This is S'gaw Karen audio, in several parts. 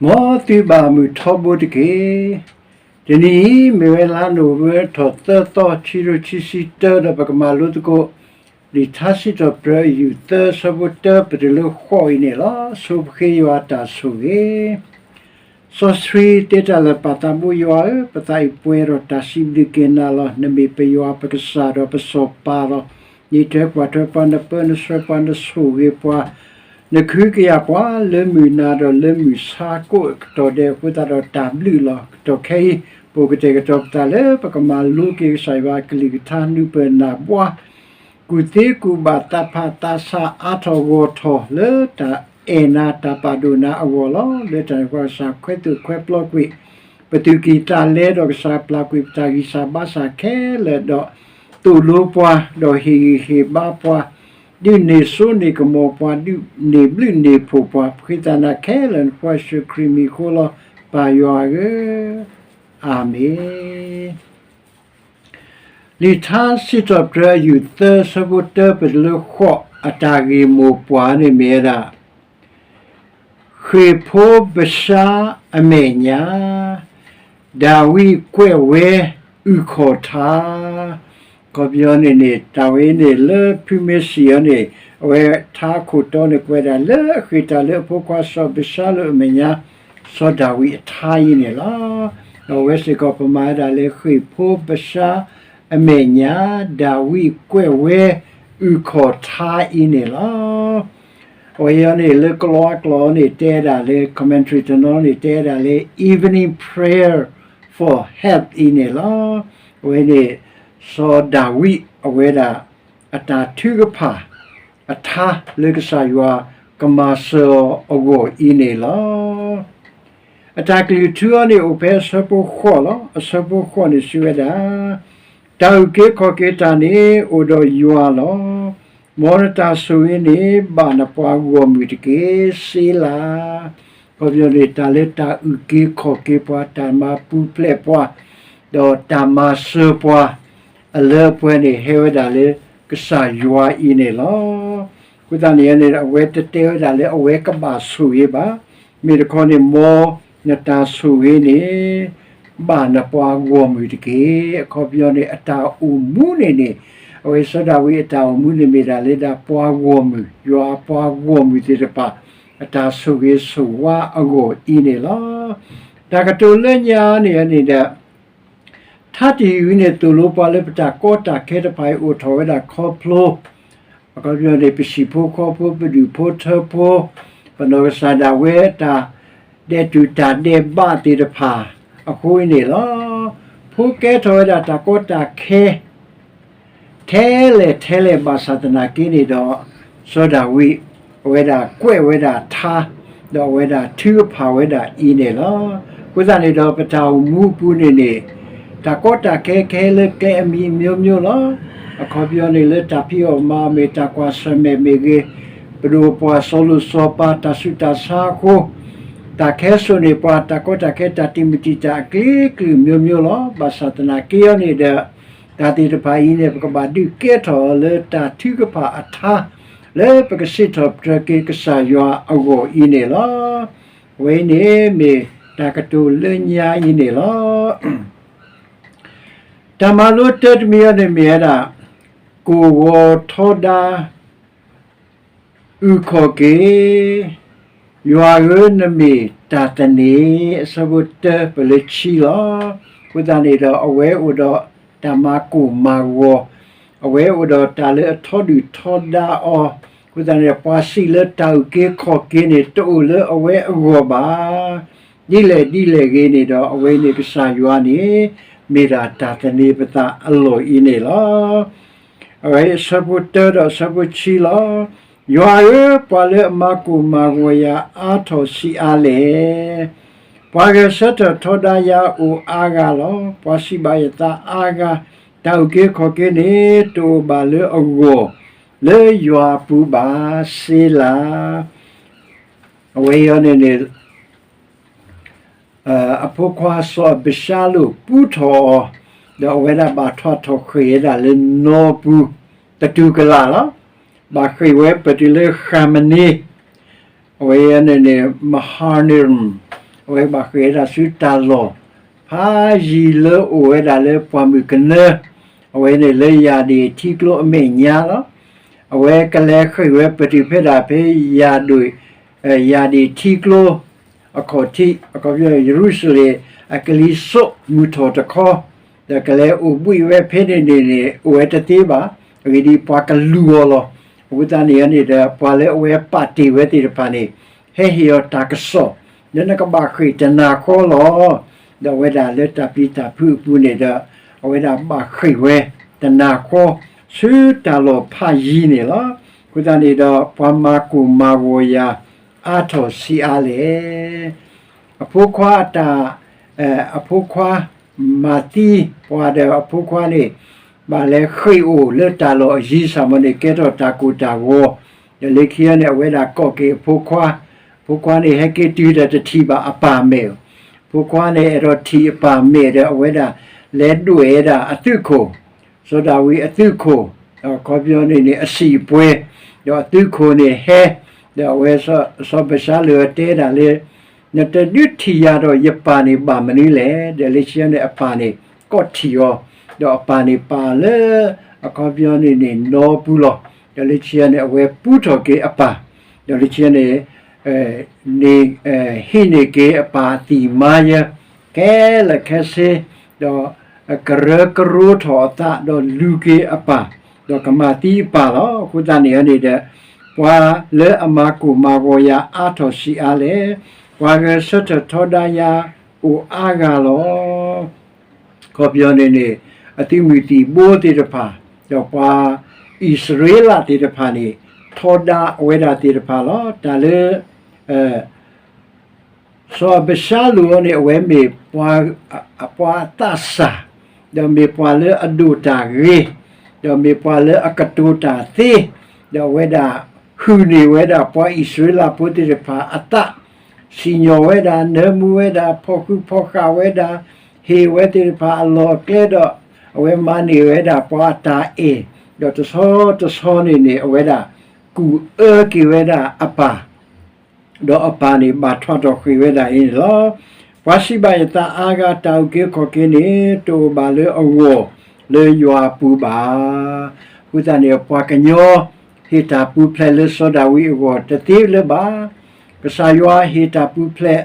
မ်သုဘၣ်မုာ်ထီဘိတက့ၢ်. တနံၤအံၤ မ့ၢ်ဝဲလါနိၣ်ဝ့ဘၢၣ်ထီၣ်သၢသီ ခံကထိခံဆံတၢ ဒီးပကမၤလိသကိး လံာ်ထါစံးထီၣ်ပတြၢၤအယူၢ်သၢ ဆၢဖိတၢ ပတုၤလၢဃိးအံၤန့ၣ်လီၤ. ဆိပဃ့ယွၤအတၢ်ဆိၣ်ဂ့ၤ စီဆှံတဲတၢ်လၢာ် ပၢ်သးဘိယွၤဧၢ, ပသးအံၤပှဲၤဒီးတၢ်စံးဘျုးက့ၤနၤလီၤ. နမ့ၢ်ပယွၤပကစၢ်ဒီးပစီၤပၤလီၤ. နအံးထွဲကွၢ်ထွဲပှၤ, နပၢနဆှၢပှၤ, နဆိၣ်ဂ့ၤပှၤ, နကဟုကယာ်ပှၤ လၢမုၢ်နၤဒီးလၢမုၢ်ဆါကိးအကတီၢ်ဒဲးအဃိသတးဒီး တၢ်ဘျုးလီၤ. ကတီၢ်ခဲအံၤ ပအိၣ်ကတဲာ်ကတီၤပသးလၢ ပကမၤလိက့ၤကစၢ်ယွၤအကလုၢ်ကထါ နၢ်ပၢၢ်နၢ်ဘှါ ကူၣ်သ့ကူၣ်ဘၣ် သးဖးသးဆး အါထီၣ်ဂီၢ်ထီၣ် လၢတၢ်အဲၣ်နၤ တၢ်ပာ်ဒိၣ်နၤအဂီၢ်လီၤ. လၢတၢ်န့ၣ်ပှၤ ကစၢ်ခွဲးသိၣ်ခွဲးပျီကွံာ် ပသူၣ်ကံၢ်သးလဲဒီး ကစၢ်ပျၢ်ကွံာ်ပတၢ်ဂံၢ်စၢ်ဘါစၢ်ခဲလၢာ်ဒီး သိၣ်လိပှၤ ဒီးဟ့ၣ်ဂံၢ်ဟ့ၣ်ဘါပှၤ, ဒုးန့ၢ်စိန့ၢ်ကမီၤပှၤ, ဒုးန့ၢ်ဘျုးန့ၢ်ဖှိၣ်ပှၤ, ပဃ့သးနၤခဲလၢာ် နဖိယ့ၣ်ၡူးခရံာ်မံၤအဃိလီၤ. ပၢ်ယွၤဧၢ, အၤမ့ၣ်. လံာ်ထါစံးထီၣ်ပတြၢၤ အယူၢ်သၢ ဆၢဖိတၢ ပတုၤလၢဃိး အတၢ်ဂ့ၢ်မိၢ်ပှၢ်န့ၣ်မ့ၢ်ဝဲဒၣ် ဃ့ၢ်ဖိဘၡါအမဲာ်ညါ, ဒၤဝံးကွဲးဝဲအုၣ်ခီၣ်ထါ. အခီပညီန့ၣ်န့ၣ် တၢ်ဝဲအံၤန့ၣ် လၢဖုမ့ၢ်စံးအီၤန့ၣ် အဝဲထါခိၣ်တီန့ၣ် ကွဲးဒၣ်လၢအဃ့ၢ်တၢ်လၢအဖိခွါ စီၤဘၡါလၢအမဲာ်ညါ စီၤဒၤဝံးအထါအံၤန့ၣ်လီၤ. ဒီးအဝဲစ့ၢ်ကီး ပမၤဝဲဒၣ်လၢ ဃ့ၢ်ဖိဘၡါအမဲာ်ညါ, ဒၤဝံးကွဲးဝဲအုၣ်ခီၣ်ထါအံၤန့ၣ်လီၤ. အဝဲအံၤန့ၣ် လၢကလံးကျိာ်န့ၣ် တဲဒၣ်လၢ commentary တနီၤန့ၣ် တဲဒၣ်လၢ evening prayer for help အံၤန့ၣ်လီၤ. အဝဲန့ၣ် စီၤဒၤဝံးအဝဲဒၣ် အတၢ်ထုကဖၣ် အထါလၢကစၢ်ယွၤကမၤစၢၤအီၤအဂီၢ်အံၤန့ၣ်လီၤ. အတၢ်ကလုၢ်ထူအီၤန့ၣ် အိၣ်ဖဲအဆၢဖိဃိးလီၤ. အဆၢဖိဃိးန့ၣ်စံးဝဲဒၣ်, တၢ်အုၣ်က့ၤခီၣ်က့ၤတၢ်န့ၣ် အိၣ်ဒီးယွၤလီၤ. မ်နတၢ်ဆိၣ်ဂ့ၤန့ၣ် ဘၣ်နပှၤဂီၢ်မုၢ်တက့ၢ်. စ့လၤ. အခီပညီန့ၣ် တၢ်လၢတၢ်အုၣ်က့ၤခီၣ်က့ၤပှၤ, တၢ်မၤပူၤဖျဲးပှၤ, ဒီးတၢ်မၤစၢၤပှၤ အလၢအပှဲၤန့ၣ် ဟဲဝဲဒၣ်လၢကစၢ်ယွၤအံၤန့ၣ်လီၤ. အဃိသတးန့ၣ်န့ၣ် အဝဲတတဲဝဲဒၣ်လၢအဝဲကဘၣ်ဆိၣ်ဂ့ၤဘၣ်. မ့ၢ်တခီန့ၣ် မ်နတၢ်ဆိၣ်ဂ့ၤန့ၣ် ဘၣ်နပှၤဂီၢ်မုၢ်တက့ၢ်. အခီပညီန့ၣ် အတၢ်အိၣ်မူန့ၣ်န့ၣ် အဝဲစီၤဒၤဝံးအတၢ်အိၣ်မူန့ၣ်မ့ၢ်ဒၣ်လၢဒၣ်ပှၤဂီၢ်မုၢ်, ယွၤအပှၤဂီၢ်မုၢ်သ့ၣ်တဖၣ် အတၢ်ဆိၣ်ဂ့ၤဆိၣ်ဝါအဂီၢ်အံၤန့ၣ်လီၤ. တၢ်ကတိၤလၢညါန့ၣ်န့ၣ်ဒီး ထါတယုၢ်အံၤန့ၣ် သိၣ်လိပှၤလၢပတၢ်ကီတၢ်ခဲတဖၣ်အံၤ အိၣ်ထီၣ်ဝဲဒၣ်ခီဖျိ အခီပညီန့ၣ် ပဟံၣ်ဖိဃီဖိ ပဒူၣ်ဖိထၢဖိ ပနီၢ်ကစၢ်ဒၣ်ဝဲတၢ်ဒဲးတူၢ်တၢ်ဒဲးဘးသ့ၣ်တဖၣ်အဃိန့ၣ်လီၤ. ဖိကဲထီၣ်ဝဲဒၣ်တၢ်ကီတၢ်ခဲ ထဲလဲၣ်ထဲလဲၣ်ဘၣ်ဆၣ်သနာ်က့န့ၣ်ဒီး စီၤဒၤဝံး အဝဲဒၣ်ကွဲးဝဲဒၣ်ထါ ဒီးအဝဲဒၣ်ထုကဖၣ်ဝဲဒၣ်အံၤန့ၣ်လီၤ. အဃိသတးန့ၣ်ဒီး ပတၢ်အိၣ်မူအပူၤန့ၣ်န့ၣ် တၢ်ကီတၢ်ခဲကဟဲလၢကျဲအမံၤအမျိုးမျိုးလီၤ. အခီပညီန့ၣ် လၢတၢ်ဖံးအီၣ်မၤအီၣ်မ့ၢ် တၢ်ကွၢ်ဆၢၣ်မဲာ်မ့ၢ်ဂ့ၤ, ပဒိၣ်ပှၢ်စီၤလိၣ်စီၤပၤ တၢ်ဆူးတၢ်ဆါအဃိ တၢ်ခဲစိာ်န့ၢ်ပှၤ တၢ်ကီတၢ်ခဲ တၢ်တံာ်မုၢ်တံာ်တာ်အကျိၤအကျဲမျိုးမျိုးလီၤ. ဘၣ်ဆၣ်သနာ်က့အီၤန့ၣ်ဒီး တၢ်သ့ၣ်တဖၣ်အံၤန့ၣ် ပကဘၣ်ဒုးကဲထီၣ်အီၤလၢတၢ်ထုကဖၣ်အထါ လၢပကစံးထီၣ်ပတြၢၤက့ၤကစၢ်ယွၤအဂီၢ်အံၤန့ၣ်လီၤ. အဝဲအံၤန့ၣ်မ့ၢ်တၢ်ကတိၤလၢညါအံၤန့ၣ်လီၤ. တၢ်မၤလိတၢတမံၤအံၤန့ၣ်မ့ၢ်ဝဲဒၣ် ကိၢ်ဂီၤထီဒါ အုၣ်ခီၣ်က့ၤ, ယွၤဧၢ နမ့ၢ်တၢ်သန့ၤ အဆၢဖိတၢပၢၢ်လၢခံလီၤ. အဃိသတးန့ၣ်ဒီး အဝဲအိၣ်ဒီးတၢ်မၤကိၢ်မၤဂီၤ, အဝဲအိၣ်ဒီးတၢ်လၢအထီဒုၣ်ထီဒါအီၤ, အဃိသတးန့ၣ်ဒီး ပှၤစံးလၢတၢ်အုၣ်က့ၤခီၣ်က့ၤန့ၣ် တအိၣ်လၢအဝဲအဂီၢ်ဘၣ်. ဒ်လဲၣ်ဒ်လဲၣ်ဂ့ၤန့ၣ်ဒီး အဝဲန့ၣ်ကစၢ်ယွၤန့ၣ် မ့ၢ်ဒၣ်တၢ်သန့ၤပသးအလီၢ်အံၤန့ၣ်လီၤ. အဝဲအဆၢဖိတၢဒီးအဆၢဖိခံလီၤ. ယွၤဧၢ, ပှၤလၢအမၤကိၢ်မၤဂီၤယၤအါထီၣ်ဆံးအါလဲၣ်. ပှၤဂဲၤဆၢထၢၣ်ထီဒါယၤအိၣ်အါဂၤလီၤ. ပှၤစံးဘၣ်ယသးအါဂၤ, တၢ်အုၣ်က့ၤခီၣ်က့ၤန့ၣ် တအိၣ်ဘၣ်လၢအဂီၢ် လၢယွၤအပူၤဘၣ်. စ့လၤ. အဝဲအံၤန့ၣ်န့ၣ် အဖိခွါစီၤအဘၡါလိၣ်ပူထီၣ်အီၤ, ဒီးအဝဲဒၣ်ဘၣ်ထွးထီၣ်ဃ့ၢ်ဝဲဒၣ်လၢနီပူၤ တတူၢ်ကလာ်လီၤ. ဘၣ်ဃ့ၢ်ဝဲပတုၤလၢဃၢ်မနံၤ, အဝဲအံၤန့ၣ်န့ၣ် Mahanaim အဝဲဘၣ်ဃ့ၢ်ဝဲဒၣ်ဆူတၢ်လီၢ် ဖးယံၤလၢအိၣ်ဝဲဒၣ်လၢပှၢ်မုၢ်ကနၢ, အဝဲန့ၣ်လၢယၢ်ဒ့ၣ်ထံကျိအမဲာ်ညါလီၤ. အဝဲကလဲၤဃ့ၢ်ဝဲပတုာ်ဖဲဒၣ်ဖဲယၢ်ဒ့ၣ် ယၢ်ဒ့ၣ်ထံကျိ အခီၣ်ထံး အခီပညီ ယရူၤၡလ့ၣ် အကလံၤစိးမုၢ်ထီၣ်တခီ, ဒီးကလဲၤအိၣ်ဘှံးဝဲဖဲန့ၣ်န့ၣ်န့ၣ် အိၣ်ဝဲတသ့ဘၣ်. အဂ့ၢ်ဒ်အံၤ ပှၤကလူၤအီၤလီၤ. အဃိသတးန့ၣ်န့ၣ်ဒီး ပှၤလၢအဝဲပာ်တ့ၢ်ဝဲသ့ၣ်တဖၣ်န့ၣ် ဟဲဟ့ၣ်အီၤတၢ်ကစီၣ် လၢနကဘၣ်ဃ့ၢ်တနၤဃီလီၤ. ဒီးအဝဲဒၣ်လၢတၢ်ပျံၤတၢ်ဖုးအပူၤန့ၣ်ဒီး အဝဲဒၣ်ဘၣ်ဃ့ၢ်ဝဲတနၤဃီ ဆူတၢ်လီၢ်ဖးယံၤန့ၣ်လီၤ. အဃိသတးန့ၣ်ဒီး ပှၤမၤကိၢ်မၤဂီၤယၤ အါထီၣ်ဆံးအါလဲၣ်. အဖိခွါအတၢ် အဖိခွါ မၤသံပှၤဒီးအဖိခွါန့ၣ် ဘၣ်လဲၤဃ့ၢ်အိၣ်လၢတၢ်လီၢ်အယံၤ စၢ်မီၤန့ၣ် ကဲထီၣ်တၢ်ကိၢ်တၢ်ဂီၤ, ဒီးလၢခံန့ၣ် အဝဲဒၣ်ကိးက့ၤအဖိခွါ, အဖိခွါန့ၣ်ဟဲက့ၤတုၤဒီးတထံၣ်ဘၣ်အပၢ်မဲာ်, အဖိခွါန့ၣ်အဲၣ်ဒိးထံၣ်အပၢ်မဲာ်ဒီး အဝဲဒၣ်လဲၤဒွဲၣ်ဝဲဒၣ်အသုးခိၣ် စီၤဒၤဝံးအသုးခိၣ်, ဒီးအခီပညီန့ၣ်န့ၣ် အစံာ်အပှဲၤ, ဒီးအသုးခိၣ်န့ၣ်ဟဲ, ဒီးအဝဲ စီၤအဘၡါလိၣ်တဲဒၣ်လၢ နတဒုးထံၣ်ယၤဒီးယပၢ်န့ၣ်ဘၣ်မနုၤလဲၣ်. ဒီးလၢခံန့ၣ်အပၢ်န့ၣ် ကိးထံၣ်အီၤ, ဒီးအပၢ်န့ၣ်ပာ်လၢ အခီပညီန့ၣ်န့ၣ် နီပူၤလီၤ. ဒီးလၢခံန့ၣ် အဝဲပူထီၣ်က့ၤအပၢ်, ဒီးလၢခံန့ၣ် ဟံးန့ၢ်က့ၤအပၢ်အသံၣ်မါယဲ ခဲလၢာ်ခဲဆ့, ဒီးကရၢကရိထီၣ်အသး ဒီးလူၤက့ၤအပၢ်, ဒီးကမၤသံအပၢ်လီၤ. အဃိသတးန့ၣ်န့ၣ်ဒီး ပှၤလၢအမၤကိၢ်မၤဂီၤယၤအါထီၣ်ဆံးအါလဲၣ်. ပှၤဂဲၤဆၢထၢၣ်ထီဒါယၤအိၣ်အါဂၤလီၤ. အခီပညီန့ၣ်န့ၣ် အသုးမုၢ်သံၣ်ဘိသ့ၣ်တဖၣ်, ဒီးပှၤအံၣ်စရ့လးသ့ၣ်တဖၣ်န့ၣ် ထီဒါအဝဲဒၣ်သ့ၣ်တဖၣ်လီၤ. တၢ်လၢ စီၤအဘၡါလိၣ်အံၤန့ၣ် အဝဲမ့ၢ်ပှၤ ပှၤအသးစၢ်, ဒီးမ့ၢ်ပှၤလၢအဒိၣ်တၢ်ဂ့ၤ, ဒီးမ့ၢ်ပှၤလၢအကတိၤတၢ်သ့, ဒီးအဝဲဒၣ်ဟုၣ်န့ၢ်ဝဲဒၣ်ပှၤအံၣ်စရ့လးဖိသ့ၣ်တဖၣ်အသး, စံၣ်ညီၣ်ဝဲဒၣ်, နၢမူဝဲဒၣ်, ဖီၣ်ဃုာ်ဖီၣ်ဃာ်ဝဲဒၣ်, ဟ့ၣ်ဝဲသ့ၣ်တဖၣ်အလီၢ်အကျဲဒီး အဝဲမၤန့ၢ်ဝဲဒၣ်ပှၤအတၢ်အဲၣ်, ဒီးတဆီတဆီန့ၣ်န့ၣ် အဝဲဒၣ်ကူၣ်အၢက့ၤဝဲဒၣ်အပၢ် ဒီးအပၢ်န့ၣ်ဘၣ်ထွးထီၣ်ဃ့ၢ်ဝဲဒၣ်အံၤန့ၣ်လီၤ. ပှၤစံးဘၣ်ယသးအါဂၤ တၢ်အုၣ်က့ၤခီၣ်က့ၤန့ၣ် တအိၣ်ဘၣ်လၢအဂီၢ်လၢယွၤအပူၤဘၣ်. အဃိသတးန့ၣ် ပှၤကညီ ဟ့ၣ်တၢ်ပူၤဖျဲးလၢစီၤဒၤဝံးအဂီၢ်တသ့လၢၤဘၣ်. ကစၢ်ယွၤဟ့ၣ်တၢ်ပူၤဖျဲး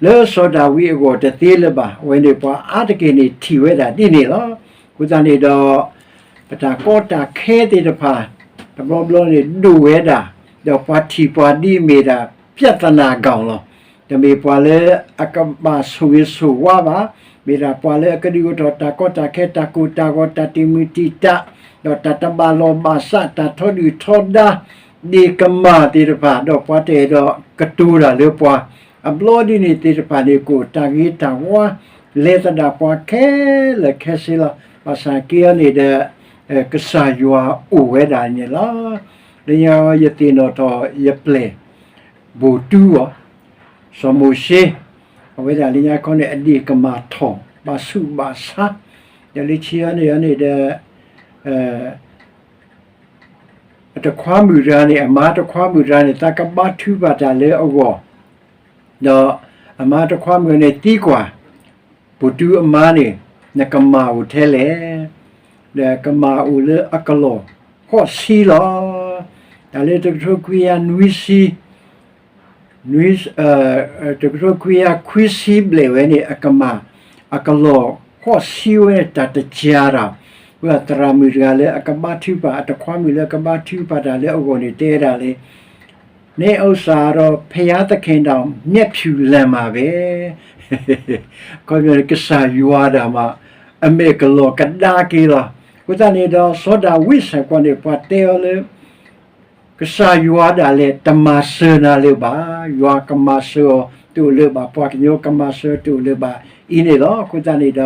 လၢစီၤဒၤဝံးအဂီၢ်တသ့လၢၤဘၣ်. အဝဲန့ၣ်ပှၤအါတက့ၢ်န့ၣ်ထံၣ်ဝဲဒၣ်ဒ်န့ၣ်လီၤ. အဃိသတးန့ၣ်ဒီး ပတၢ်ကီတၢ်ခဲသ့ၣ်တဖၣ် တဘျီဘျီန့ၣ်ဒိၣ်ဝဲဒၣ်, ဒီးပှၤထံၣ်ပှၤဒ်အမ့ၢ်ဒၣ် ပြဿနာကောင်လီၤ. တမ့ၢ်ပှၤလၢအကဘၣ်ဆိၣ်ဂ့ၤဆိၣ်ဝါဘၣ်, မ့ၢ်ဒၣ်ပှၤလၢအကဒုးအိၣ်ထီၣ်တၢ်ကီတၢ်ခဲ တၢ်ကိၢ်တၢ်ဂီၤ တၢ်တံာ်မုၢ်တံာ်တာ်, ဒီးတၢ်တဘၣ်လီၢ်ဘၣ်စး တၢ်ထီဒုၣ်ထီဒါ ဒ့ၣ်ကမၢ်သ့ၣ်တဖၣ် ဒီးပှၤတအဲၣ်ဒိးကတိၤတၢ်လၢပှၤ အဘျီဒ်န့ၣ်သ့ၣ်တဖၣ်န့ၣ် ကအိၣ်တၢ်ဂ့ၤတၢ်ဝါ လဲၤသဒၣ်ပှၤခဲလၢာ်ခဲဆ့လီၤ. ဘၣ်ဆၣ်က့အံၤန့ၣ်ဒီး ကစၢ်ယွၤအိၣ်ဝဲဒၣ်န့ၣ်လီၤ. လၢညါယသ့ၣ်နီၣ်ထီၣ်ယပျဲၢ် ဘိၣ်တူအီၤ, စီၤမိၤၡ့, အဝဲဒၣ်လၢညါခီန့ၣ် အဒ့ၣ်ကမၢ်ထီၣ် ဘၣ်ဆူးဘၣ်ဆါ, ဒီးလၢခံအံၤန့ၣ်န့ၣ်ဒီး အတခွါမုၣ်တဂၤန့ၣ် အမါတခွါမုၣ်တဂၤန့ၣ် သးကဘါထုကဖၣ်တၢ်လၢအဂီၢ်, ဒီးအမါတခွါမုၣ်န့ၣ်သံကွၢ်, ဘိၣ်တူအမါန့ၣ် နကမၢ်အိၣ်ထဲလဲၣ်, ဒီးကမၢ်အိၣ်လၢအကလီၢ်ဃိးဆံလီၤ. တၢ်လၢတကထိခွံကယၤနွံဆံ နွံ တကထိခွံကယၤခွံဆံဘျဲၣ်ဝဲန့ၣ် အကမၢ် အကလီၢ်ဃိးဆံဝဲန့ၣ် တၢ်တစှၤတၢ်, အဃိသရၣ်မုၣ်တဂၤလၢအကဘါထုကဖၣ် အတခွါမုၣ်လၢအကဘါထုကဖၣ်တၢ်လၢအဂီၢ်န့ၣ်တဲဒၣ်လၢ နအိၣ်စၢ်ဒီး ဘုရားသခင်တောင်မျက်ဖြူလမ်းမှာပဲ ခီပညီန့ၣ် ကစၢ်ယွၤဒၣ်မး အမဲာ်ကလီၢ်ကဒါက့ၤလီၤ. အဃိသတးန့ၣ်ဒီး စီၤဒၤဝံးစ့ၢ်ကီးန့ၣ် ပှၤတဲအီၤလၢ ကစၢ်ယွၤဒၣ်လဲာ်တမၤစၢၤနၤလၢၤဘၣ်, ယွၤကမၤစၢၤအီၤတအိၣ်လၢၤဘၣ်, ပှၤကညီကမၤစၢၤတအိၣ်လၢၤဘၣ်အံၤန့ၣ်လီၤ. အဃိသတးန့ၣ်ဒီး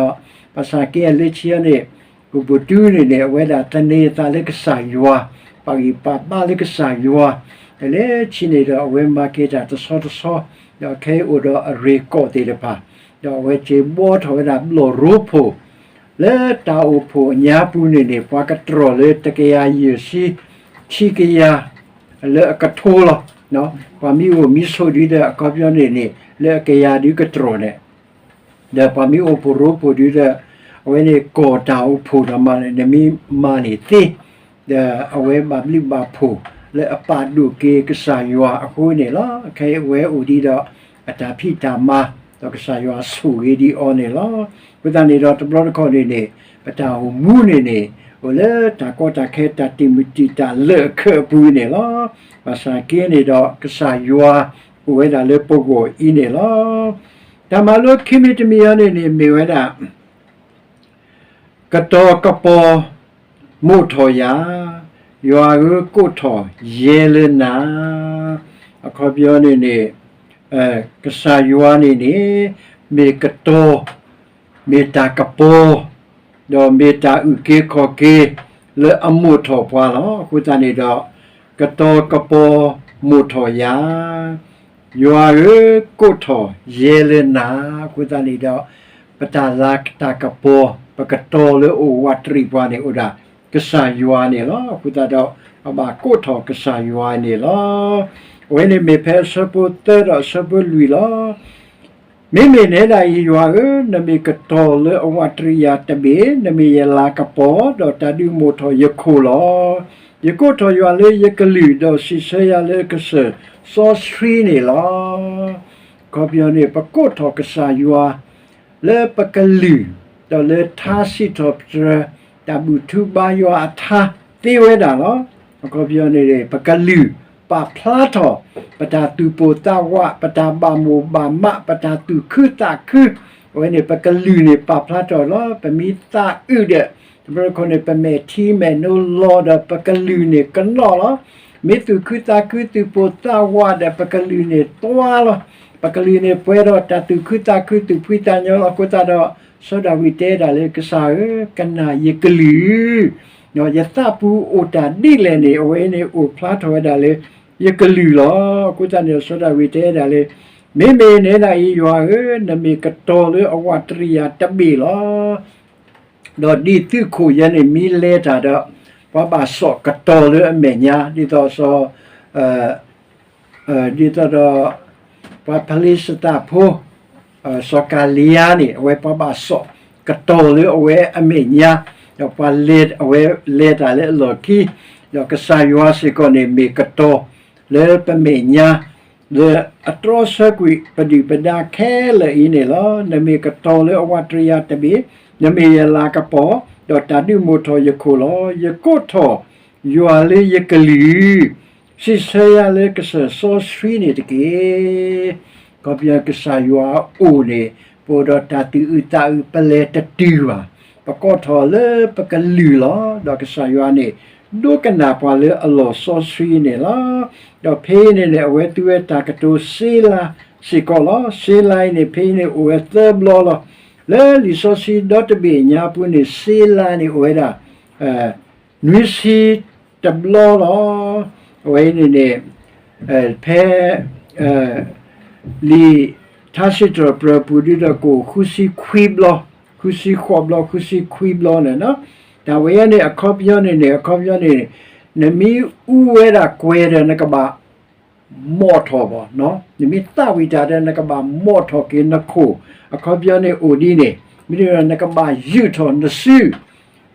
ဘၣ်ဆၣ်က့အလၢခံန့ၣ် ဘိၣ်တူန့ၣ်န့ၣ် အဝဲဒၣ်သန့ၤအသးလၢကစၢ်ယွၤ, ပာ်ဂံၢ်ပာ်ဘါလၢကစၢ်ယွၤ, ဒီးလၢခံန့ၣ်ဒီး အဝဲမၤက့ၤတၢ်တဆီတဆီ, ဒီးခဲအံၤအိၣ်ဒီးအရ့ၣ်ကီၢ်သ့ၣ်တဖၣ်, ဒီးအဝဲစ့ၢ်ဘှီထီၣ်ဝဲဒၣ်ဘျီၣ်ရိဖှိၣ် လၢတၢ်အိၣ်ဖှိၣ်အညါပူၤန့ၣ်န့ၣ် ပှၤကတြီၢ်လၢတကယၤယဲၢ်ဆံ ခံကယၤ လၢအကထိလီၤ. ပှၤမံအိၣ်မံဆိးဒ်ဒီး အခီပညီန့ၣ်န့ၣ် လၢအကယၤဒုကတြီၤန့ၣ် ဒီးပှၤမ့ၢ်အိၣ်ဖှိၣ်ရိဖှိၣ်ဒုဒီး အဝဲန့ၣ်ကီၢ်တၢ်အိၣ်ဖှိၣ်ဒီးမၤန့ၣ် နမ့ၢ်မၤန့ၣ်သ့, ဒီးအဝဲဘၣ်ဘျုးဘၣ်ဖှိၣ်လၢအပာ်ဒိၣ်က့ၤကစၢ်ယွၤအဃိန့ၣ်လီၤ. ခဲအံၤအဝဲအိၣ်ဒံးဒီးအတၢ်ဖံးတၢ်မၤ ဒီးကစၢ်ယွၤဆိၣ်ဂ့ၤဒံးအီၤန့ၣ်လီၤ. အဃိသတးန့ၣ်ဒီးတဘျီတခီၣ်န့ၣ်န့ၣ် ပတၢ်အိၣ်မူန့ၣ်န့ၣ် အိၣ်လၢတၢ်ကီတၢ်ခဲတၢ်တံာ်မုၢ်တံာ်တာ်လၢာ်အခၢးအပူၤန့ၣ်လီၤ. ဘၣ်ဆၣ်က့န့ၣ်ဒီး ကစၢ်ယွၤအိၣ်ဝဲဒၣ်လၢပဂီၢ်အံၤန့ၣ်လီၤ. တၢ်မၤလိခံမံၤတမံၤအံၤန့ၣ်န့ၣ် မ့ၢ်ဝဲဒၣ် ကတီၤကပီၤမိာ်ထီၣ်ယၤ, ယွၤဧၢ ကိးထီၣ်ယဲလၢနၤ. အခီပညီန့ၣ်န့ၣ် ကစၢ်ယွၤန့ၣ်န့ၣ် မ့ၢ်ကတီၤ, မ့ၢ်တၢ်ကပီၤ, ဒီးမ့ၢ်တၢ်အုၣ်က့ၤခီၣ်က့ၤလၢအမိာ်ထီၣ်ပှၤလီၤ. အဃိသတးန့ၣ်ဒီး ကတီၤကပီၤမိာ်ထီၣ်ယၤ, ယွၤဧၢ ကိးထီၣ်ယဲလၢနၤ. အဃိသတးန့ၣ်ဒီး ပတၢ်လၤတၢ်ကပီၤ ပကတီၤလၢအအိၣ်ဝးတရံးပှၤန့ၣ် အိၣ်ဒၣ်ကစၢ်ယွၤန့ၣ်လီၤ. အဃိသတးဒီး ပဘၣ်ကိးထီၣ်ကစၢ်ယွၤန့ၣ်လီၤ. အဝဲန့ၣ်မ့ၢ်ဖဲအဆၢဖိသၢဒီးအဆၢဖိလွံၢ်လီၤ. မ့မ့ၢ်နဲဒၣ်အံၤ ယွၤဧၢ, နမ့ၢ်ကတီၤလၢအဝးတရံးယၤတဘ့ၣ်, နမ့ၢ်ယလၤကပီၤ, ဒီးတၢ်ဒုးမိာ်ထီၣ်ယခိၣ်လီၤ. ယကိးထီၣ်ယွၤလၢယကလုၢ်, ဒီးစံးဆၢယၤလၢကစၢၢ်စီဆှံန့ၣ်လီၤ. အခီပညီန့ၣ် ပကိးထီၣ်ကစၢ်ယွၤ လၢပကလုၢ်, ဒီးလၢထါစံးထီၣ်ပတြၢၤ တၢ်ဘူၣ်ထူဘါယွၤအထါသ့ဝဲဒၣ်လီၤ. အခီပညီန့ၣ် ပကလုၢ်ပာ်ဖျါထီၣ် ပတၢ်သူၣ်ပိၢ်သးဝး, ပတၢ်ဘၣ်မိၣ်ဘၣ်မး, ပတၢ်သူၣ်ခုသးခု, အဝဲန့ၣ် ပကလုၢ်န့ၣ်ပာ်ဖျါထီၣ်လီၤ. ပမ့ၢ်သးအုးဒီး တဘျီတခီၣ်န့ၣ် ပမဲာ်ထံမဲာ်နိလီၤဒီး ပကလုၢ်န့ၣ်ကနီၣ်လီၤ. မ့ၢ်သူၣ်ခုသးခု သူၣ်ပိၢ်သးဝးဒီး ပကလုၢ်န့ၣ်သွါလီၤ. ပကလုၢ်န့ၣ်ပှဲၤဒီးတၢ်သူၣ်ခုသးခု သူၣ်ဖှံသးညီလီၤ. အဃိသတးဒီး စီၤဒၤဝံးတဲဒၣ်လၢကစၢ်ဧၢ, ကနၣ်ယကလုၢ်, ယသးပူၤအိၣ်တၢ်ဒ်လဲၣ်န့ၣ် အဝဲန့ၣ်အိၣ်ဖျါထီၣ်ဝဲဒၣ်လၢယကလုၢ်လီၤ. အဃိသတးန့ၣ် စီၤဒၤဝံးတဲဒၣ်လၢ မ့မ့ၢ်နဲဒၣ်အံၤ ယွၤဧၢ, နမ့ၢ်ကတီၤလၢအဝးတရံးယၤတဘ့ၣ်လီၤ. ဒီးဒ်သုးခိၣ်ယဲန့ၣ် မ့ၢ်လဲၤတၢ်ဒီး ပှၤဘၣ်စိာ်ကတီၤလၢအမဲာ်ညါ, ဒ်သိးစီၤ ဒ်သိးဒီး ပှၤဖလ့ၡသးဖိ စီၤကၤလံယါန့ၣ် အဝဲပှၤဘၣ်စိာ်ကတီၤလၢအဝဲအမဲာ်ညါ, ဒီးပှၤလဲၤ အဝဲလဲၤတၢ်လၢအလီၢ်ခံ, ဒီးကစၢ်ယွၤစ့ၢ်ကီးန့ၣ် မ့ၢ်ကတီၤလၢပမဲာ်ညါ လၢအတြီဆၢကွံာ်ပဒုၣ်ပဒါခဲလၢာ်အံၤန့ၣ်လီၤ. နမ့ၢ်ကတီၤလၢအဝးတရံးယၤတဘ့ၣ်, နမ့ၢ်ယလၤကပီၤ, ဒီးတၢ်ဒုးမိာ်ထီၣ်ယခိၣ်လီၤ. ယကိးထီၣ်ယွၤလၢယကလုၢ်, စံးဆၢယၤလၢကစၢၢ်စီဆှံန့ၣ်တက့ၢ်. အခီပညီကစၢ်ယွၤအအိၣ်န့ၣ် ပအိၣ်ဒီးတၢ်သူၣ်အုးသးအုး ပလဲၤတတုၤဘၣ်. ပကိးထီၣ်လၢပကလုၢ်လီၤ. ဒီးကစၢ်ယွၤန့ၣ် ဒိကနၣ်ပှၤလၢအလီၢ်စီဆှံန့ၣ်လီၤ. ဒီးဖဲအံၤန့ၣ်န့ၣ် အဝဲသူဝဲတၢ်ကတိၤစ့လါစ့ၢ်ကီးလီၤ. စ့လါအံၤန့ၣ် ဖဲအံၤန့ၣ်အိၣ်ဝဲသၢဘျီလီၤ. လၢလံာ်စီဆှံဒီတဘ့ၣ်ညါပူၤန့ၣ် စ့လါန့ၣ်အိၣ်ဝဲဒၣ် နွံဆံတဘျီလီၤ. အဝဲအံၤန့ၣ်န့ၣ် ဖဲ လံာ်ထါစံးထီၣ်ပတြၢၤပူၤဒုဒီးကအိၣ်ဃုဆံခွံဘျီ, ဃုဆံဃိးဘျီ, ဃုဆံခွံဘျီန့ၣ်လီၤ. တၢ်ဝဲအံၤန့ၣ် အခီပညီန့ၣ်န့ၣ် အခီပညီန့ၣ် နမ့ၢ်အူဝဲဒၣ်ကွဲၤဒီး နကဘၣ်မိာ်ထီၣ်ဘၣ်, နမ့ၢ်သးဝံၣ်တၢ်ဒီး နကဘၣ်မိာ်ထီၣ်က့ၤနခိၣ်, အခီပညီန့ၣ်အိၣ်ဒ်န့ၣ်, မ့တမ့ၢ်ဒီး နကဘၣ်ယုၢ်ထီၣ်နစု,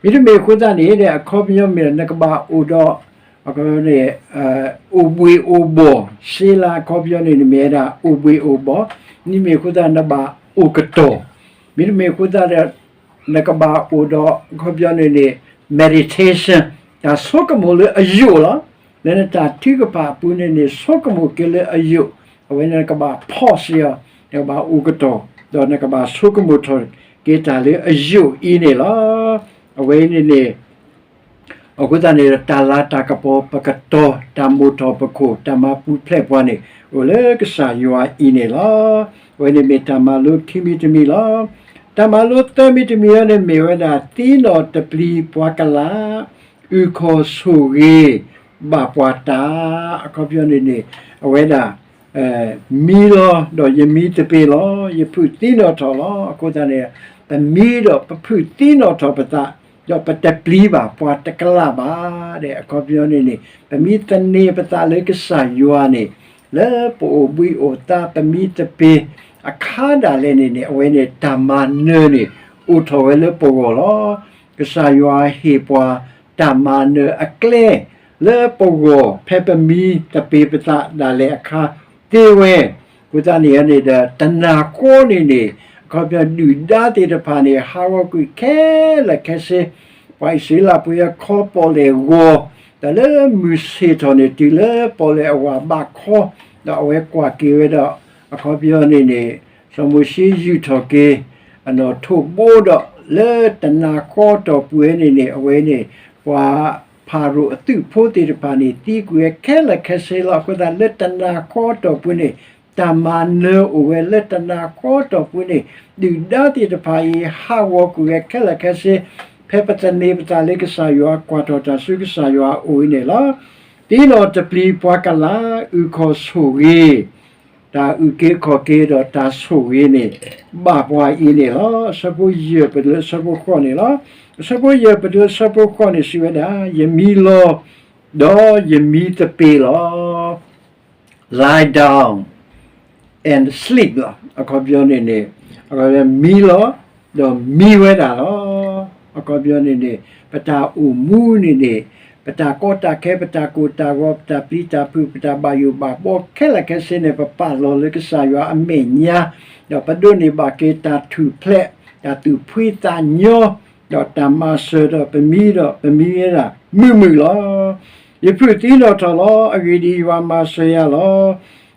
မ့တမ့ၢ်အဃိသတးန့ၣ် အခီပညီမ့ၢ်ဒီး နကဘၣ်အိၣ်ဒီး အခီပညီန့ၣ် အိၣ်ဘှ့ၣ်အိၣ်ဘှီၣ်, စ့လါအခီပညီန့ၣ် နမ့ၢ်ဝဲဒၣ်အိၣ်ဘှ့ၣ်အိၣ်ဘှီၣ်, မ့တမ့ၢ်အဃိသတး နဘၣ်အိၣ်ကတီၢ်, မ့တမ့ၢ်အဃိသတးဒီး နကဘၣ်အိၣ်ဒီး အခီပညီန့ၣ်န့ၣ် meditation, တၢ်ဆိကမိၣ်လၢအယိာ်လီၤ. လၢနတၢ်ထုကဖၣ်အပူၤန့ၣ်န့ၣ် ဆိကမိၣ်က့ၤလၢအယိာ်, အဝဲန့ၣ်နကဘၣ်ဖီၣ်စ့ၢ်ကီး, နကဘၣ်အိၣ်ကတီၢ်, ဒီးနကဘၣ်ဆိကမိၣ်ထီၣ်က့ၤတၢ်လၢအယိာ်အံၤန့ၣ်လီၤ. အဝဲအံၤန့ၣ်န့ၣ် အဃိသတးန့ၣ် တၢ်လၤတၢ်ကပီၤ ပကတီၤ, တၢ်မိာ်ထီၣ်ပခိၣ်, တၢ်မၤပူၤဖျဲးပှၤန့ၣ် အိၣ်လၢကစၢ်ယွၤအံၤန့ၣ်လီၤ. အဝဲန့ၣ်မ့ၢ်တၢ်မၤလိခံမံၤတမံၤလီၤ. တၢ်မၤလိသၢမံၤတမံၤအံၤန့ၣ် မ့ၢ်ဝဲဒၣ် သံနီၣ်တပျံၤပှၤကလး, အုၣ်ခီၣ်ဆိၣ်ဂ့ၤဘၣ်ပှၤတၢ်, အခီပညီန့ၣ်န့ၣ် အဝဲဒၣ် မံလီၤဒီးယမံသပ့ၤလီၤ, ယဖုၣ်သံနီၣ်ထီၣ်လီၤ. အဃိသတးန့ၣ် ပမံဒီးပဖုၣ်သံနီၣ်ထီၣ်ပသး, ဒီးပတပျံၤဘၣ်ပှၤတကလးဘၣ်ဒီး အခီပညီန့ၣ်န့ၣ် ပမ့ၢ်သန့ၤပသးလၢကစၢ်ယွၤန့ၣ် လၢပအိၣ်ဘှံးအိၣ်သါ ပမံသပ့ၤအခါဒၣ်လဲာ်န့ၣ်န့ၣ် အဝဲန့ၣ်တၢ်မၤနၢၤန့ၣ် အိၣ်ထီၣ်ဝဲလၢပဂီၢ်လီၤ. ကစၢ်ယွၤဟ့ၣ်ပှၤတၢ်မၤနၢၤအကျဲ လၢပဂီၢ် ဖဲပမံသပ့ၤပသးဒၣ်လဲာ်အခါသ့ဝဲ, အဃိသတးန့ၣ်န့ၣ်ဒီး တနၤဃီန့ၣ်န့ၣ် အခီပညီဒုၣ်ဒါသ့ၣ်တဖၣ်န့ၣ် ဟးဂီၤကွံာ်ခဲလၢာ်ခဲဆ့ ပှၤအံၣ်စရ့လးဖိအခီပီၣ်လဲၣ်ဂီၤ, ဒီးလၢမုၢ်ဆ့ၣ်ထီၣ်န့ၣ် တုၤလၢပီၣ်လဲၣ်အဝၤဘးခီ, ဒီးအဝဲကွၢ်က့ၤဝဲဒီး အခီပညီန့ၣ်န့ၣ် စီၤမိၤၡ့ယူာ်ထီၣ်က့ၤ အနီၣ်ထိးဘိဒီး လၢတနၤဃီတီၢ်ပူၤဝဲန့ၣ်န့ၣ် အဝဲန့ၣ် ပှၤဖၤရိၤအသုးဖိသ့ၣ်တဖၣ်န့ၣ် သံကွံာ်ဝဲခဲလၢာ်ခဲဆ့လီၤ. အဃိသတးလၢတနၤဃီတီၢ်ပူၤန့ၣ် တၢ်မၤနၢၤအိၣ်ဝဲလၢတနၤဃီတီၢ်ပူၤန့ၣ် ဒုၣ်ဒါသ့ၣ်တဖၣ်အံၤ ဟးဂီၤကွံာ်ဝဲခဲလၢာ်ခဲဆ့, ဖဲပသန့ၤပသးလၢကစၢ်ယွၤ ကွၢ်ထီၣ်တၢ်ဆူကစၢ်ယွၤအအိၣ်အံၤန့ၣ်လီၤ. သံနီၣ်တပျံၤပှၤကလး အုၣ်ခီၣ်ဆိၣ်ဂ့ၤ, တၢ်အုၣ်က့ၤခီၣ်က့ၤဒီးတၢ်ဆိၣ်ဂ့ၤန့ၣ် ဘၣ်ပှၤအံၤန့ၣ်လီၤ. အဆၢဖိယဲၢ်ပတုၤလၢအဆၢဖိဃိးန့ၣ်လီၤ. အဆၢဖိယဲၢ်ပတုၤလၢအဆၢဖိဃိးန့ၣ် စံးဝဲဒၣ်, ယမံလီၤ, ဒီးယမံသပ့ၤလီၤ. Lie down and sleep လီၤ. အခီပညီန့ၣ်န့ၣ် မံလီၤ, ဒီးမံဝဲဒၣ်လီၤ. အခီပညီန့ၣ်န့ၣ် ပတၢ်အိၣ်မူန့ၣ်န့ၣ် ပတၢ်ကီတၢ်ခဲ ပတၢ်ကိၢ်တၢ်ဂီၤ ပတၢ်ပျံၤတၢ်ဖုး ပတၢ်ဘၣ်ယိၣ်ဘၣ်ဘီခဲလၢာ်ခဲဆ့န့ၣ် ပပာ်လီၤလၢကစၢ်ယွၤအမဲာ်ညါ, ဒီးပဒိးန့ၢ်ဘၣ်က့ၤတၢ်ထူၣ်ဖျဲး တၢ်သူၣ်ဖှံသးညီ ဒီးတၢ်မၤစၢၤဒီးပမံဒီး ပမံဝဲဒၣ်မုာ်မုာ်လီၤ. ယဖုၣ်သံနီၣ်ထီၣ်လီၤ. အဂ့ၢ်ဒ်အံၤ, ယွၤမၤစၢၤယၤလီ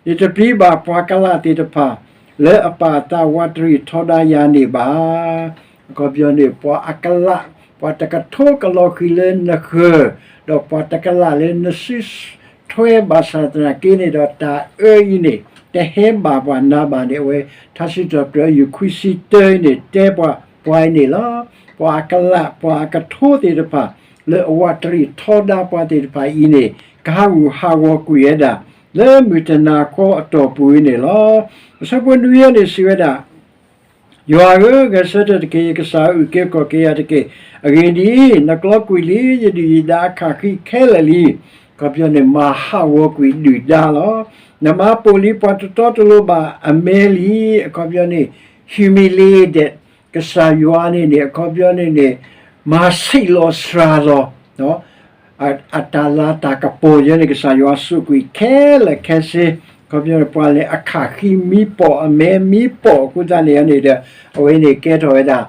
ၤ. ယတပျံၤဘၣ်ပှၤကလးသ့ၣ်တဖၣ် လၢအပာ်အသးဝးတရံးထီဒါယၤန့ၣ်ဘၣ်. အခီပညီန့ၣ် ပှၤအကလး, ပှၤတကထိကလီၤဃံၤလၢနဃၢၤ, ဒီးပှၤတကလးလၢနစုထွဲဘၣ်ဆၣ်သနာ်က့န့ၣ်ဒီး တၢ်အၢအံၤန့ၣ် တဟဲဘၣ်ပှၤနၤဘၣ်န့ၣ် အဝဲထါစံးထီၣ်ပတြၢၤယုၢ်ခွံဆံတၢအံၤန့ၣ် တဲပှၤပှၤအံၤန့ၣ်လီၤ. ပှၤအကလး ပှၤအကထိသ့ၣ်တဖၣ် လၢအဝးတရံးထီဒါပှၤသ့ၣ်တဖၣ်အံၤန့ၣ် ကဟးဂူာ်ဟးဂီၤကွံာ်ဝဲဒၣ် လၢမုၢ်တနၤဃီအတီၢ်ပူၤအံၤန့ၣ်လီၤ. အဆၢဖိနွံအံၤန့ၣ်စံးဝဲဒၣ်, ယွၤဧၢ, ဂဲၤဆၢထၢၣ်တက့ၢ်, ယကစၢ်ဧၢ, အုၣ်က့ၤခီၣ်က့ၤယၤတက့ၢ်. အဂ့ၢ်ဒ်အံၤ, နကျီကွံာ်လံ, ယဒုၣ်ယဒါအခၣ်ဃံးခဲလၢာ်လံ. အခီပညီန့ၣ် မၤဟးဂီၤကွံာ်ဒုၣ်ဒါလီၤ. နမၤပိာ်လံပှၤတတီတလိၤဘၣ်အမဲလံ. အခီပညီန့ၣ် humiliated ကစၢ်ယွၤန့ၣ်န့ၣ် အခီပညီန့ၣ်န့ၣ် မၤဆံးလီၤစှၤလီၤ အတၢ်လၤတၢ်ကပီၤယဲန့ၣ် ကစၢ်ယွၤစိာ်ကွံာ်ခဲလၢာ်ခဲဆ့, အခီပညီန့ၣ် ပှၤလဲၤအခၣ်ဃံးမံပိာ်အမဲမံပိာ်အဃိသတးန့ၣ်န့ၣ်ဒီး အဝဲန့ၣ်ကဲထီၣ်ဝဲဒၣ်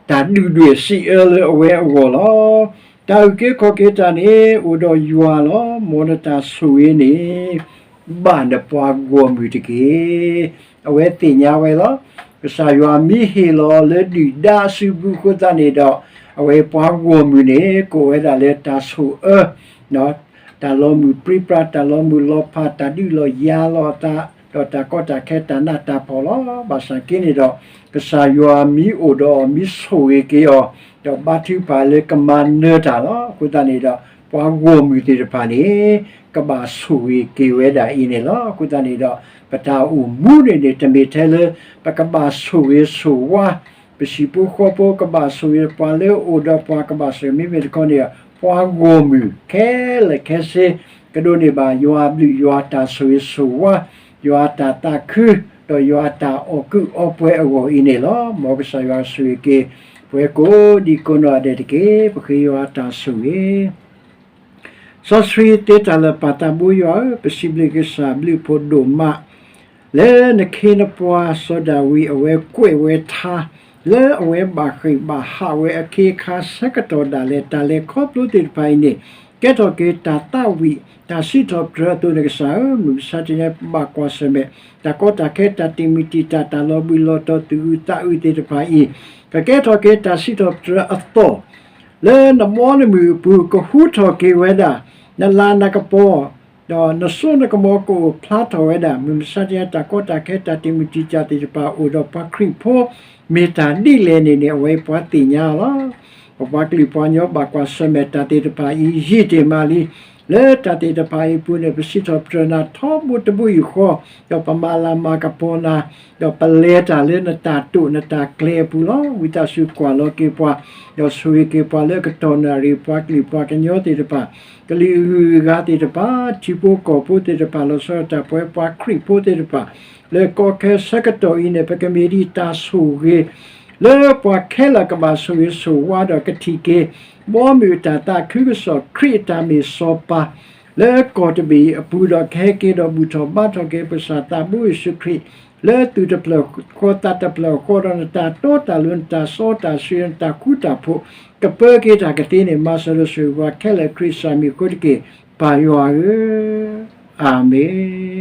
တၢ်ဒုၣ်ဒွဲၣ်စံးအၢလၢအဝဲအဂီၢ်လီၤ. တၢ်အုၣ်က့ၤခီၣ်က့ၤတၢ်န့ၣ် အိၣ်ဒီးယွၤလီၤ. မ်နတၢ်ဆိၣ်ဂ့ၤန့ၣ် ဘၣ်နပှၤဂီၢ်မုၢ်တက့ၢ်. အဝဲသ့ၣ်ညါဝဲလီၤ. ကစၢ်ယွၤမ့ၢ်ဟ့ၣ်လီၤလၢဒုၣ်ဒါအစုပူၤအဃိသတးန့ၣ်ဒီး အဝဲပှၤဂီၢ်မုၢ်န့ၣ် ကအိၣ်ဝဲဒၣ်လၢတၢ်ဆိၣ်အၢ တၢ်လီၤမုၢ်ပြံပြါ တၢ်လီၤမုၢ်လီၤဖး တၢ်ဒုးလီၤယၤလီၤအသး ဒီးတၢ်ကီတၢ်ခဲ တၢ်နးတၢ်ဖှီၣ်လီၤ. ဘၣ်ဆၣ်က့န့ၣ်ဒီး ကစၢ်ယွၤမ့ၢ်အိၣ်ဒီးအီၤ မ့ၢ်ဆိၣ်ဂ့ၤက့ၤအီၤ ဒီးဘါထုကဖၣ်လၢကမၤနၢၤတၢ်လီၤ. အဃိသတးန့ၣ်ဒီး ပှၤဂီၢ်မုၢ်သ့ၣ်တဖၣ်န့ၣ် ကဘၣ်ဆိၣ်ဂ့ၤက့ၤဝဲဒၣ်အံၤန့ၣ်လီၤ. အဃိသတးန့ၣ်ဒီး ပတၢ်အိၣ်မူန့ၣ်န့ၣ် တမ့ၢ်ထဲလၢ ပကဘၣ်ဆိၣ်ဂ့ၤဆိၣ်ဝါ ပဟံၣ်ဖိဃီဖိကဘၣ်ဆိၣ်ဂ့ၤ ပှၤလၢအအိၣ်ဒီးပှၤကဘၣ်ဆိၣ်ဂ့ၤ မ့မ့ၢ်တခီန့ၣ် ပှၤဂီၢ်မုၢ်ခဲလၢာ်ခဲဆ့ ကဒိးန့ၢ်ဘၣ်ယွၤအဘျုး ယွၤအတၢ်ဆိၣ်ဂ့ၤဆိၣ်ဝါ ယွၤအတၢ်သးခု ဒီးယွၤအတၢ်အီၣ်ကုးအီပှဲၤအဂီၢ်အံၤန့ၣ်လီၤ. မ်ကစၢ်ယွၤဆိၣ်ဂ့ၤက့ၤ ပဝဲကိးဒံကိးနီၢ်ဒဲးတက့ၢ်. ပဃ့ယွၤအတၢ်ဆိၣ်ဂ့ၤ စီဆှံသ့တၢ်လၢာ်ပၢ်သးဘိယွၤဧၢ, ပစံးဘျုးကစၢ်ဘျုးဖှိၣ်ဒိၣ်မး လၢနခ့နပှၤစီၤဒၤဝံးအဝဲကွဲးဝဲထါ လၢအဝဲဘၣ်ဃ့ၢ်ဘၣ်ဟးဝဲအခ့အခါဆၢကတီၢ်ဒၣ်လဲာ် တၢ်လဲၤခီဖျိသ့ၣ်တဖၣ်အံၤန့ၣ် ကဲထီၣ်က့ၤတၢ်သးဝံၣ် တၢ်စံးထီၣ်ပတြၢၤအသိးန့ၣ် ကစၢ်ဧၢ, မုၢ်မဆါတနံၤအံၤ ပဘၣ်ကွၢ်ဆၢၣ်မဲာ် တၢ်ကီတၢ်ခဲ တၢ်တံာ်မုၢ်တံာ်တာ် တၢ်လီၤဘှံးလီၤတီၤ သူၣ်အုးသးအုးသ့ၣ်တဖၣ်အံၤ ကကဲထီၣ်က့ၤတၢ်စံးထီၣ်ပတြၢၤအသီၣ် လၢနဘီနမုၢ်အပူၤ ကဟူထီၣ်က့ၤဝဲဒၣ် နလၤနကပီၤ ဒီးနစိနကမီၤကအိၣ်ဖျါထီၣ်ဝဲဒၣ် မုၢ်မဆါတနံၤအံၤ တၢ်ကီတၢ်ခဲ တၢ်တံာ်မုၢ်တံာ်တာ်သ့ၣ်တဖၣ် အိၣ်ဒီးပှၤခရံာ်ဖိ မ့ၢ်တၢ်ဒ်လဲၣ်န့ၣ်န့ၣ် အဝဲပှၤသ့ၣ်ညါလီၤ. ပပှၤကလုာ်ပှၤကညီဘၣ်ကွၢ်ဆၢၣ်မဲာ်တၢ်သ့ၣ်တဖၣ်အံၤ ယံာ်တ့ၢ်မးလံ. လၢတၢ်သ့ၣ်တဖၣ်အံၤအပူၤန့ၣ် ပစံးထီၣ်ပတြၢၤနၤထီဘိတဘိယူၢ်ဃီ, ဒီးပမၤလၤမၤကပီၤနၤ, ဒီးပလဲၤတၢ်လၢနတၢ်တိာ်နတၢ်ကျဲၤအပူၤလီၤ. ဝံသးစူၤကွၢ်လီၤက့ၤပှၤ, ဒီးဆိၣ်ဂ့ၤက့ၤပှၤလၢကတီၢ်နၣ်ရံၣ် ပှၤကလုာ်ပှၤကညီသ့ၣ်တဖၣ်, ကလုာ်ဂုၤဂၤသ့ၣ်တဖၣ်, ထံဖိကီၢ်ဖိသ့ၣ်တဖၣ်, လီၤဆီဒၣ်တၢ်ပဝဲပှၤခရံာ်ဖိသ့ၣ်တဖၣ်, လၢကီၢ်ခဲဆၢကတီၢ်အံၤန့ၣ် ပကမ့ၢ်ဒ်တၢ်ဆိၣ်ဂ့ၤ လၢပှၤခဲလၢာ်ကဘၣ်ဆိၣ်ဂ့ၤဆိၣ်ဝါဒီးကထံၣ်က့ၤ ဘီမုၢ်အတၢ်သးခုကစီၣ် ခရံာ်အတၢ်မ့ၢ်စီၤပၤ လၢကီၢ်တဘ့ၣ်အံၤအပူၤဒီး ကဟဲက့ၤဒီးဘူၣ်ထီၣ်ဘါထီၣ်က့ၤပကစၢ်သးဘိယ့ၣ်ၡူးခရံာ် လၢသူၣ်တဖျၢၣ်ဃီသးတဖျၢၣ်ဃီဒီး နတၢ်တီတၢ်လိၤ နတၢ်စီတၢ်ဆှံ နတၢ်ဃူတၢ်ဖိး ကပၢက့ၤတၢ်ကသ့န့ၣ် မၤစၢၤဒီးဆိၣ်ဂ့ၤပှၤခဲလၢာ် ခရံာ်စၢ်မံၤအဃိတက့ၢ် ပၢ်ယွၤဧၢ, အၤမ့ၣ်.